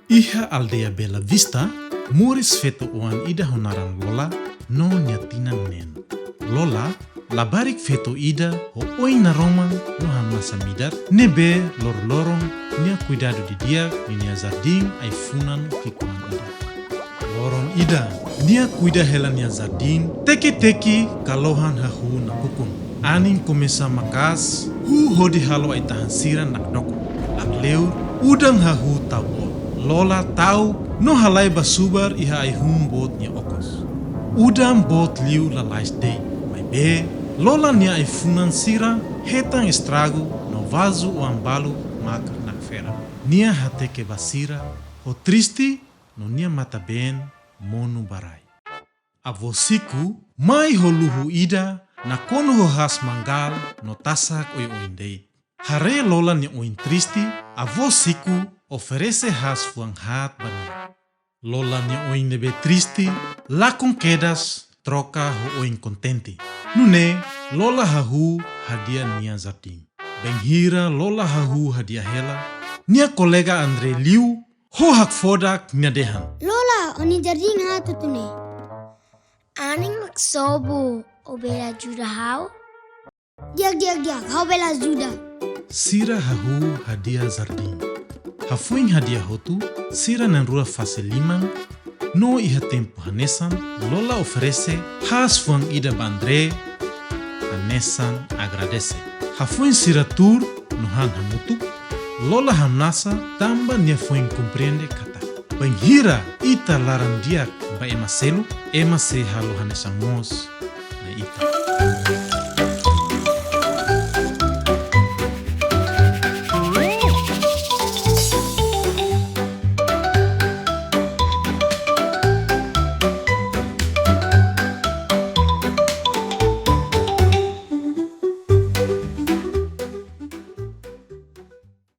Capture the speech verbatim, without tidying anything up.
Iha aldeia Bela Vista, moris feto-oan ida ho naran Lola no nia tinan neen. Lola, labarik feto ida ho oin naroman no hamnasa midar, ne'ebé loroloron nia kuidadu didi'ak ninia jardín ai-funan ki'ikoan ida. Loron ida, nia kuida hela nia jardín, teki-teki kalohan hahú nakukun. Anin komesa maka'as, huu hodi halo ai-tahan sira nakdoko. Lakleur, udan hahú tau boot. Lola ta'uk no halai ba subar iha ai-hun boot nia okos. Udan boot liu lalais de'it, maibé Lola nia ai-funan sira hetan estragu no vazu-oan balu mak nakfera. Nia hateke ba sira ho triste no nia matan-been monu ba rai. Avó Siku mai ho luhu ida nakonu ho haas mangal no tasak oioin de'it. Haree Lola nia oin triste, Avó Siku oferese haas fuan haat ba nia. Lola nia oin ne'ebé triste lakon kedas troka ho oin kontente. Nune'e Lola hahú hadi'a nia jardín. Bainhira Lola hahú hadi'a hela, nia kolega André liu ho hakfodak nia dehan: Lola, ó-nia jardín haat hotu ne'e. Anin mak sobu, ó bele ajuda ha'u? Di'ak, di'ak, di'ak, ha'u bele ajuda. Sira hahú hadi'a jardín. Hafoin hadi'a hotu, sira na'in-rua fase liman, no iha tempu hanesan, Lola oferese haas fuan ida ba André, hanesan agradese. Hafoin sira tuur no han hamutuk, Lola hamnasa tanba nia foin komprende katak bainhira ita laran di'ak ba ema seluk, ema sei halo hanesan mós mai ita.